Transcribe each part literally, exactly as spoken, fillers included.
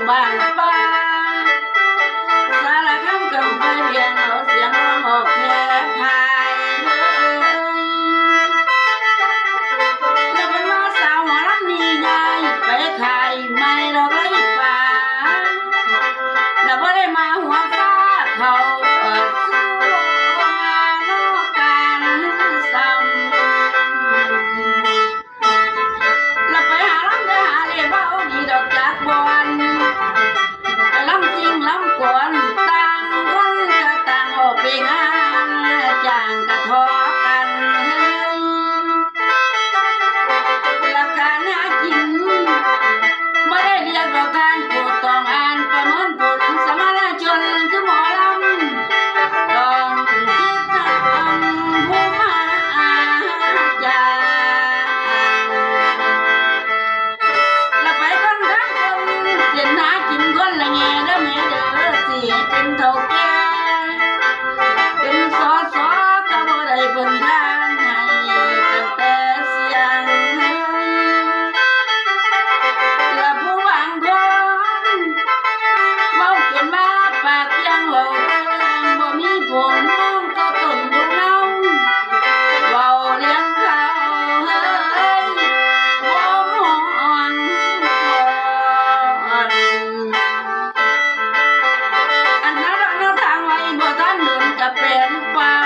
บ้านป่า สารคามกำไพเวียงเอาเสียงร้องออกแพร่พาย แล้วเป็นว่าสาวหมอลำนี่ยายไปขายไม่ดอกไร้ป่า แล้วบ่ได้มาหัวฟ้าเขาเอ่อสู้มานอกกันซ้ำ แล้วไปหาลำไปหาเล่บ่เอาดีดอกจากบอน ไปลำซิ่งลำกวน ต่างคนก็ต่างออกไปงาน จ้างกะทอกัน หลักการหากิน บ่ได้เรียกว่าการปลูกต้องอ่านประเมินผลสมรชนคือหมอลำ ต้องคิดทำผู้มาอาจารย์ ละไปก่อนเด้อคนเสียนหากินคนละแง่เด้อแม่เด้อ สิให้เป็นเฒ่าแก่ เป็นสอสอก็บ่ได้เพิ่นทานให้ตั้งแต่เสียง ละผู้บางคน เว้าจนมาปากเพียงเว้าแต่เรื่องบ่มีผล มองต่อต้นบ่เงา เว้าเรื่องเขาเฮ้ย บ่ม่วนก่อน อันนั้นเราทางไว้บ่ทันโดนกะแปนเป่า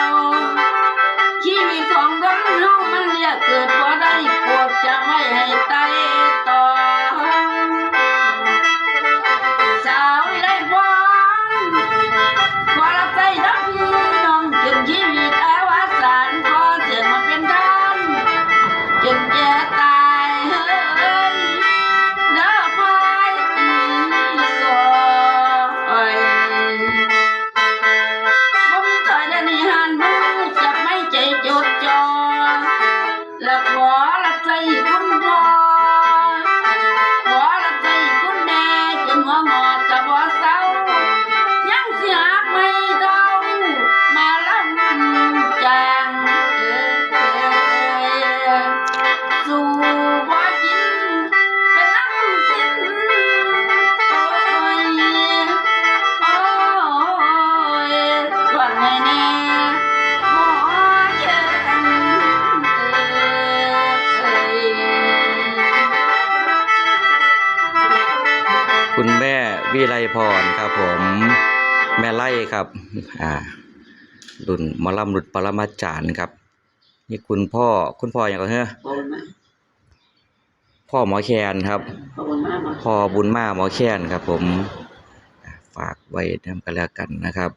ชีวิตของคนเฮามันเรียกเกิดบ่ได้ โปรดจำไว้ให้ไต่ตอง สาววิไลพร ขอรับใช้เด้อพี่น้อง จนชีวิตอวสาน ขอเสียงมาเป็นทาน จนแก่ตายเฮ้ย เด้อพายอีสอย บ่มีถอยเด้อนี่หันมือ จับไม้ใจจดจ่อ และขอรับใช้คุณพ่อ ขอรับใช้คุณแม่ จนหัวงอกกะบ่เซา ยังสิหักไม่เท่า มาลำจางเอ้ย สู่บ่กินเป็นน้ำสิ้น โอ้ย โอ้ย ส่วนให้แน่ หมอแคนเอ้ย คุณแม่วิไลพรครับผม แม่ไล่ครับ อ่า รุ่นหมอลำรุ่นปรมาจารย์ครับ นี่คุณพ่อ คุณพ่อหยังก็เฮ้อ พ่อบุญมา พ่อหมอแคนครับ พ่อบุญมาหมอ พ่อบุญมาหมอแคนครับผม ฝากไว้นำกันแล้วกันนะครับ